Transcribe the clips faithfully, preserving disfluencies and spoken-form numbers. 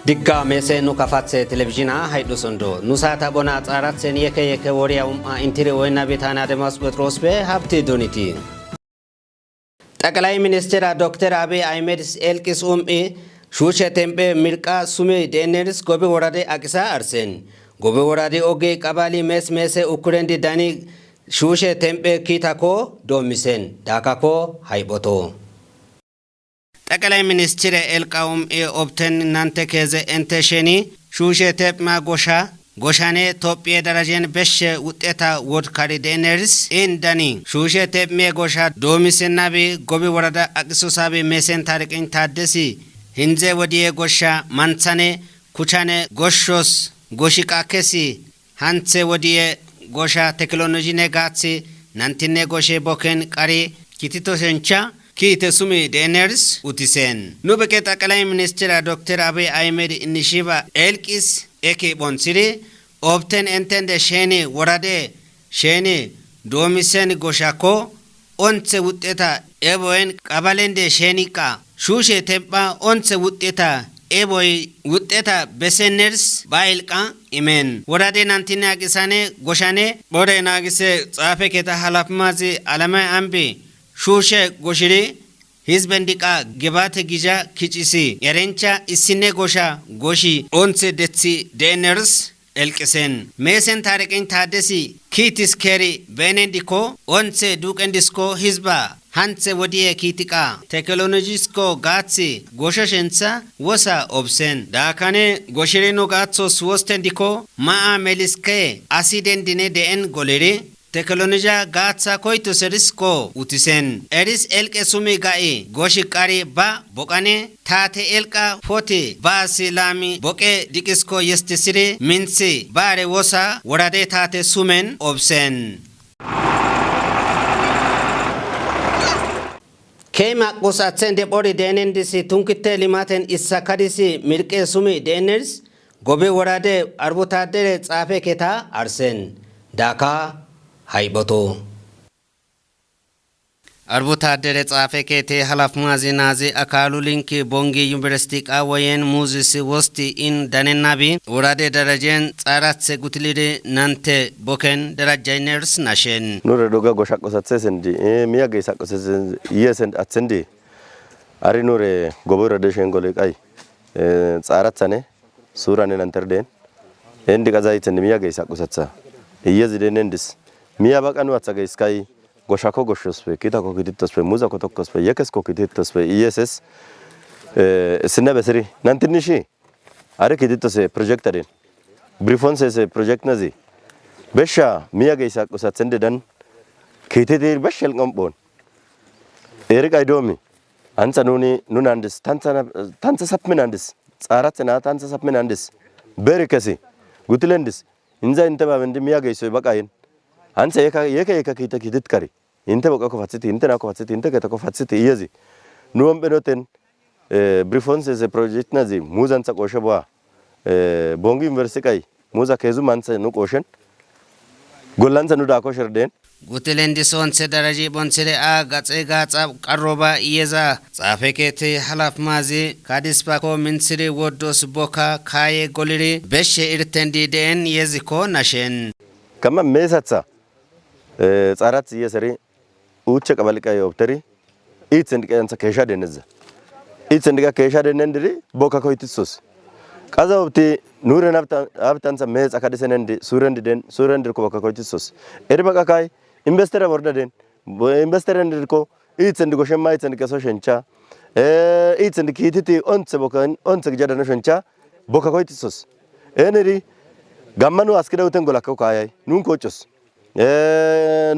Digga meese nu kafatse televizhina haydhusundo. Nu saata bona xaaratsen yeke yeke woriya um'a intiri woyna bitana demas Pheexroospe habti duniti. Xaqalay ministera Dokter Abiy Ahmed elqis um'i shuushe tempe mirqa sumi deeneris gobi worade aqisa arsen. Gobi woradi ogi qabali mes meese ukurendi dani shuushe tempe kiitako doomisen. Daakako hayboto. Xaqalay ministere elqa um'i obten nante keeze ente sheni shuushe tepma gosha goshane Tophiye darajen beshe wuxxeta wodkari deeneris in dani shuushe tepme gosha doomisen nabi gobi worada aqiso sabi meesen tariqin taaddesi hinze wodiye gosha manthane kuchane goshos goshi qakesi hanthe wodiye gosha teknolojine gaathi nantinne goshe boken qari kitito shencha kiite sumi deeneris utisen. Nu beqe xaqalay ministera Dokter Abiy Ahmed inishiba elqis eki bonthiri obten entende sheni worade sheni doomisen goshakko onthe wuxxeta eboyen qabalende sheniqa shuushe tempa onthe wuxxeta eboy wuxxeta beseners ba elqa imen. Worade nantinne aqisane goshane bore naagise xaafe keeta halafmazi alamay ambi shuushe goshiri hizben diqa gebate gija kicisi erencha issine gosha goshi onthe dethi deeners elqisen. Meesen tariqin taaddesi kiitis keeri beenen dikko onthe duqen disko hizba hanthe wodiye kiitiqa teknolojisko gaathi gosho shentha wosa obsen. Daakane goshiri nu gaathos wosten dikko ma'a meliske asi dendine deen goliri teknolojiya gaatha koyto serisko utisen. Eris elqe sumi ga'i goshi qari ba boqane taate elqa poti ba silami boqe diqisko yestisiri minthi bare wosa worade taate sumen obsen. Key maqus athen debori deenendisi tunkitte limaten issakadisi mirqe sumi deeners gobi worade arbutadere xaafe keeta arsen. Daaka hayboto. Arbutadere xaafe keete halafmazi nazi akalu linki bongi yuniversiti qawoyen muzis wosti in danenabi worade darajen xaarathe gutilide nante boken darajjayners nashen. Nure doga goshaqosathesendi miya geysaqosathesendi iyesen athendi ari nure gobi worade shengole qay xaarathane suurane nanter deen endi qazaythen miya geysaqosatha iyezi deenendis miya baqa nu atha geyskay goshakko goshospe kiitako kiititospe muzakko tokkospe yekesko kiititospe iyeses. Issine besiri nantinishi are kiititose projekta deen brifonsese projektnazi besha miya geysaqosathende dan kiititi besh elqompon eriqay doomi antha nuni nunandis tantha sapminandis xaarathena tantha sapminandis beri kesi gutilendis inza inte babendi miya geysoy baqayen antha yeka yeka yeka kiita kiitit kari inte boqakko pathiti inte naakko pathiti inte keetakko pathiti iyezi nu ompenoten brifonsese projektnazi muzantha qooshe bo'a bongi yuniversiti qay muza keezu mantha nu qooshen gollantha nu daakko sherdeen. Gutilendi sonthe daraji bonthire a gaxe gaaxa qarroba iyeza xaafe keete halafmazi kadispako minthiri woddos bokka kaaye goliri beshe irtendi deen yezikko nashen. Kamma meesatha xaarath iyeseri uuche qabaliqay obteri iithen diqe antha keesha deeneza iithen diqa keesha deenendiri bokka koytisos qaza obti nuren abtantha meex akadisenendi suurendi den suurendirko bokka koytisos eri baqa kay investere borda den investerendirko iithen di goshemma iithen diqe so shencha iithen di kiititi onthe bokka onthe gijadano shencha bokka koytisos eneri gamma nu askidawuten golakko kaayay nun koccos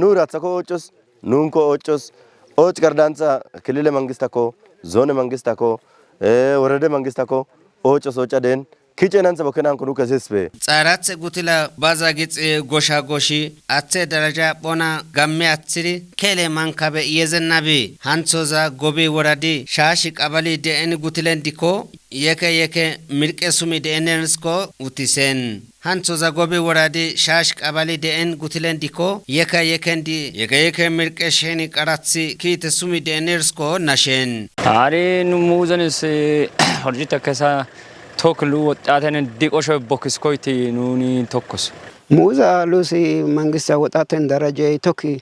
nu rathako oocos nun ko oocos ooc gardantha kilile mangistakko zoone mangistakko worede mangistakko oocos ooca deen kicenantha bokkenanko nu kesispe. Xaarathe gutila baza gixi gosha goshi athe daraja bona gamme athiri kele mankabe yezennabi hanthoza gobi woradi shaashi qabali de'en gutilen dikko yeke yeke mirqe sumi de'enensko utisen. Hanthoza gobi woradi shaash qabali de'en gutilen dikko yeka yekendi yeke yeke mirqe sheni qarathi kiite sumi de'enersko nashen. Ari nu muuzenis horjita kesa Tok lu woxxaatenen diqosho bokkiskoyti nuuni tokkos. Muuza lusi mangista woxxaaten darajay tokki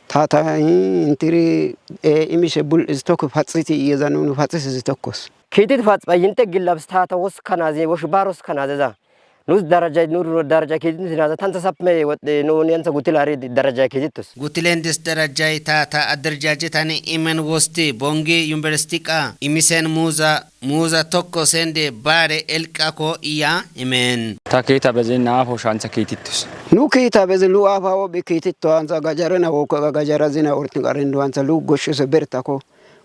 taata intiri imishe bul'is tokki paxiti iyeza nuuni paxisisi tokkos. Kiitit pax bayinte gillabs taata wos kanaze wosh baros kanazeza. Nus darajay nur darajay kiitit sinaza tanta sapme woxxe nuuni ansa gutilari darajay kiititus. Gutilendis darajay taata aderjajetan imen wosti bongi yuniversiti qa imisen muuza muuza tokko sende baare elqako iya imen. Ta kiita bezi naafo shantha kiitittus. Nu kiita bezi lu afa wobi kiititto ansa gajarena wokka gajara zina orti qarindu ansa lu goshshuse bertako.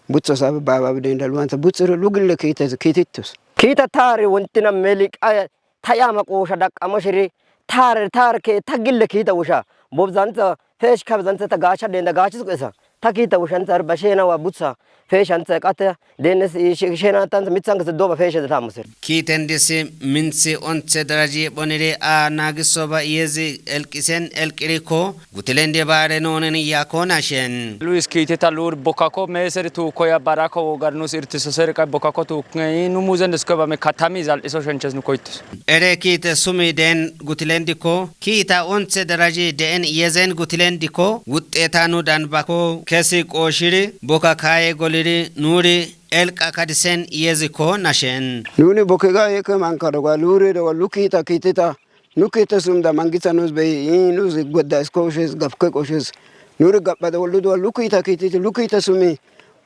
Butso sabe baba bidenda lu ansa butsire lu gille kiita kiitittus. Kiita taare wontina meli qaya ta yama qoosha daqqamo shiri taare taarke ta gille kiita wusha bobzanta feesh kabzanta ta gaasha denda gaachis qesa ta kiita wushanta bashena wa butsa feeshanta qata denes shena tan mitsan kese doba feeshe ta musir. Kiiten disi minsi onse daraji bonire a nagisoba yezi elqisen elqiriko gutilendi baare nonen yakona shen. Luis kiiteta lur bokako meser tu koya barako garnus irtiso ser ka bokako tu nu muzen desko ba me katami zal iso shenches nu koitus. Ere kiite sumi den gutilendiko kiita onse daraji den yezen gutilendiko wuxxeta nu danbako kesi qooshiri boka kaaye goliri nuuri elqa kadisen yeziko nashen. Nuuni bokiga yeke manka doga luure doga lu kiita kiitita nu kiite sumda mangisa nus bey i nus godda isko ushes gafke qoshes. Nuuri gabbada wollu doga lu kiita kiititi lu kiite sumi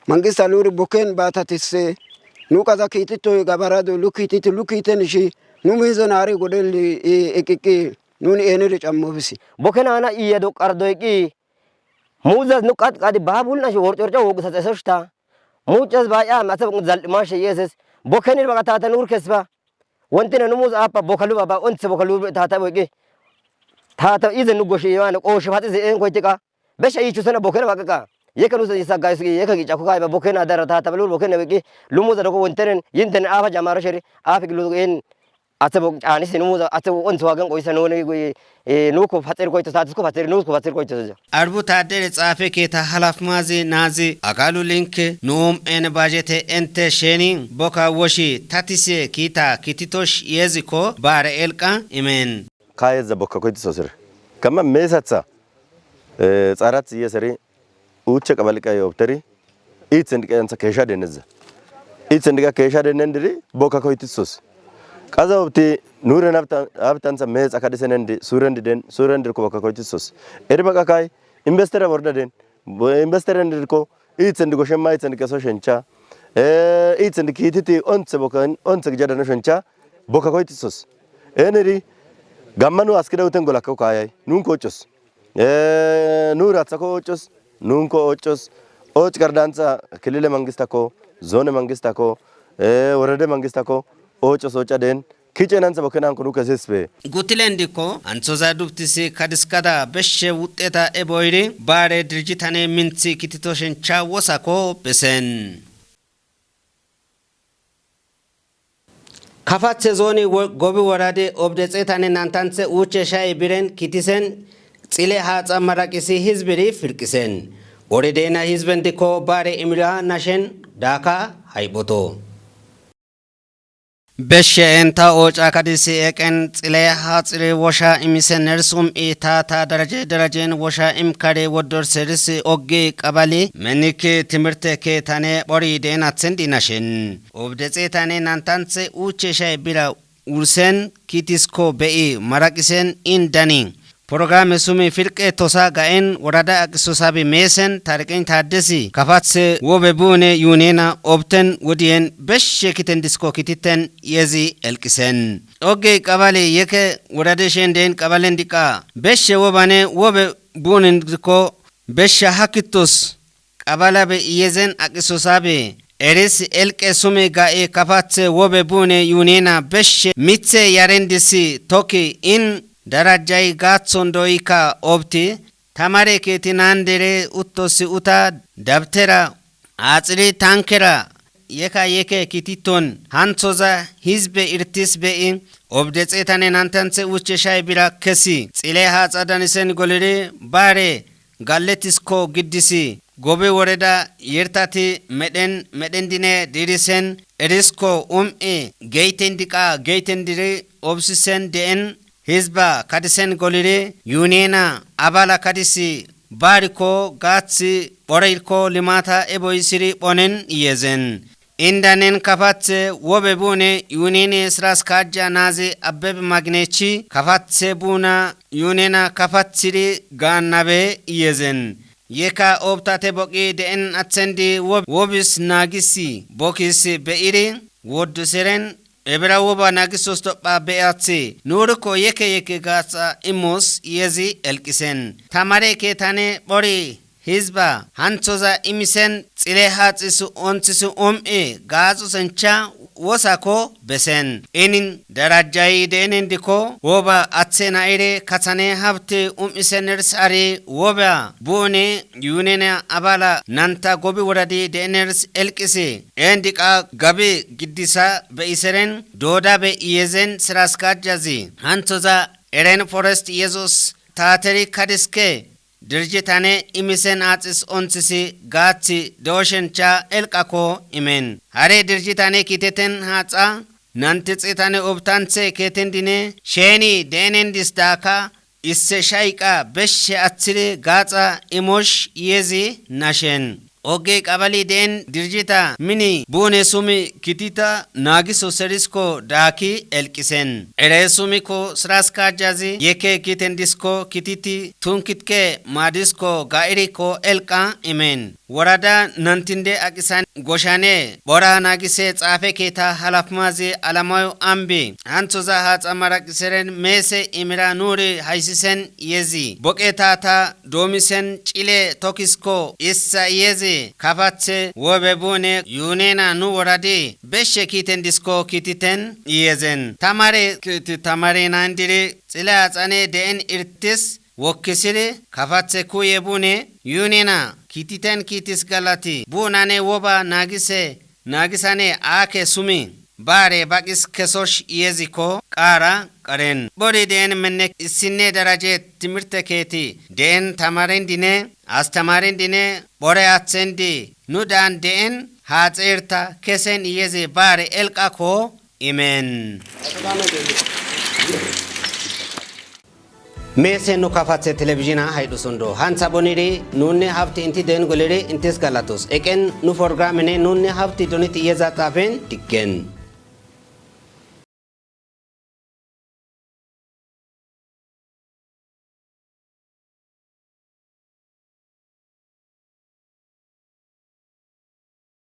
mangista luuri boken batatisse. Nu qaza kiitito gabarado lu kiititi lu kiiten ishi nu miize naari godel eqiqqi. Nuuni eeniri cammobisi. Boken ana iye doqar doyqi muuzas nu qatqadi baabulnashi worcorca wooqisas esoshta. Muccas baay'a masa zal'imashe yeses. Bokenir baqatata nuur kesba. Wontina nu muuz aapa bokalu baba onse bokalu tata boyqi. Tata ize nu goshi yoane qooshi paxize en koytiqa. Besha yichu sena boken baqaqa. Yeka nu sa gaysu yeka gica ku kayba boken adara tata lu boken boyqi. Lu muza doko wontenen yintenen aapa jamaro sheri. Aapa gilu en Atse bo caanisi nu muza atse bo onse wagen qoysa nuni nuko paxir koyto saatisko paxir nusko paxir koyto. Arbu taaddere xaafe keeta halaf maazi naazi agalu link nuum en baajete ente sheni boka woshi tatise kiita kititosh yeziko baare elqa imen. Kaayeza bokka koyto sosir kama meesatha xaarat yeseri uuche qabaliqa yoobteri iithen diqe antha keesha denneza. Iithen diqa keesha dennen diri bokka koytisos. Qaza obti nuren abtansa meex akadisen endi suuren diden suuren dirko bokka koytisos. Eri baqa kay investere borda den investere ndirko iithen digo shemma iithen diqe so shencha iithen diqe kiititi onthe bokka onthe gijadano shencha bokka koytisos. Eniri gamma nu askida uten golakko kaayay nun kochos. Nuura aththako oocos nunko oocos ooc gardantha kilile mangistakko zoone mangistakko worede mangistakko oocos ooca deen kicenantha bokkenanko nu kesispe. Gutilendikko anthoza dubtisi kadiskada beshshe wuxxeta eboyri baare dirjitane minthi kitito shencha wosakko besen. Kafathe zooni gobi worade obde xeetane nantanthe uuche sha'e biren kitisen xile haaxa maraqisi hizbiri firqisen. Ore deena hizben dikko baare imira nashen daaka hayboto. Beshshe enta ooca kadisi eqen xile haaxiri wosha imise nersum ita ta daraje darajen wosha imkare woddor serisi oggi qabali menike timirte keetane phori deenathen dinashin. Obde xeetane nantanthe uuche shay bira ursen kitisko be'i maraqisen in dani. Programe sumi firqe tosa ga'en worada aqisosabi meesen tariqin taaddesi kafathe wobe buune yuunena obten wodiyen beshshe kiten disko kititen yezi elqisen. Oggey qabale yeke worade shen deyin qabalen diqa beshshe wobane wobe buunen dikko beshsha hakitos. Qabalabe iyezen aqisosabe eris elqe sume ga'e kafathe wobe buune yuunena beshshe mithe yarendisi toki in darajjay gaathon doyikka obti tamare keeti naan dere uttosi uta dabtera aaxiri tankera yeka yeke kititon hanthoza hizbe irtis be'i obde xeetane nantanthe uche shay bira kesi xile haaxa danisen goliri baare galletisko giddisi gobi woreda yirtati medhen medhendine dirisen erisko um'i geyten diqa geyten diri obsisen de'en hizba kadisen goliri yunena abala kadisi bariko gathi boreyko limata eboysiri bonen yezen. Indanen kafathe wobe bune yunene sras kajja nazi abbebe magnechi kafathe buna yunena kafathiri gaannabe yezen. Yeka obtate boqi de'en athendi wob-, wobis nagisi bokis be'iri wodduseren ebera woba nagisos topha be'athe nuriko yeke yeke gaatha imos yezi elqisen. Tamare ketane bori hizba hanthoza imisen xile haxis onthis um'i gaaxo sencha wosako besen. Inin darajjayi de'enen diko woba athe na'ire kathane habte um'isen ersari woba bune yunene abala nanta gobi woradi de'eners elqisi. Endiqa gabi giddisa be'iseren doodabe iyezen sras kajjazi. Hanthoza eren forest Yesus taateri kadiske dirjitane imisen axis onthisi gaathi dooshencha elqako imen. Hare dirjitane kiteten haxa nanti xitane obtanthe ketendine sheni de'enen disdaka isse shayqa beshe athiri gaaxa imosh yezi nashen. Ogge qabali de'en dirjita mini bune sumi kitita nagiso serisko daaki elqisen. Ere sumiko sras kajjazi yeke kiten disko kititi tunkitke madisko ga'iriko elqa imen. Worada nantinde aqisan goshane bora nagise xaafe keeta halafmazi alamayo ambi. Hanthoza haxa maraqiseren meese imira nuri haysisen yezi. Boqeta ta doomisen cile tokisko issa yezi. Kafathe wobe bune yunena nu woradi beshe kiten disko kititen yezen. Tamare kiti tamare nandiri xile axane de'en irtis wokkisiri kafathe kuye bune yunena kititen kitis galati bunane woba nagise nagisane ake sumi. Bare baqis kesosh yeziko qara qaren. Bori de'en mennek issinne daraje timirte keeti de'en tamarendine astamarendine bore athendi nu dan de'en haxerta kesen yezi bare elqako imen. Mese nu kafathe televizina haydusundo. Hantha boniri nunne habti inti den goliri intis galatus. Eken nu programene nunne habti doniti yeza xafen diggen.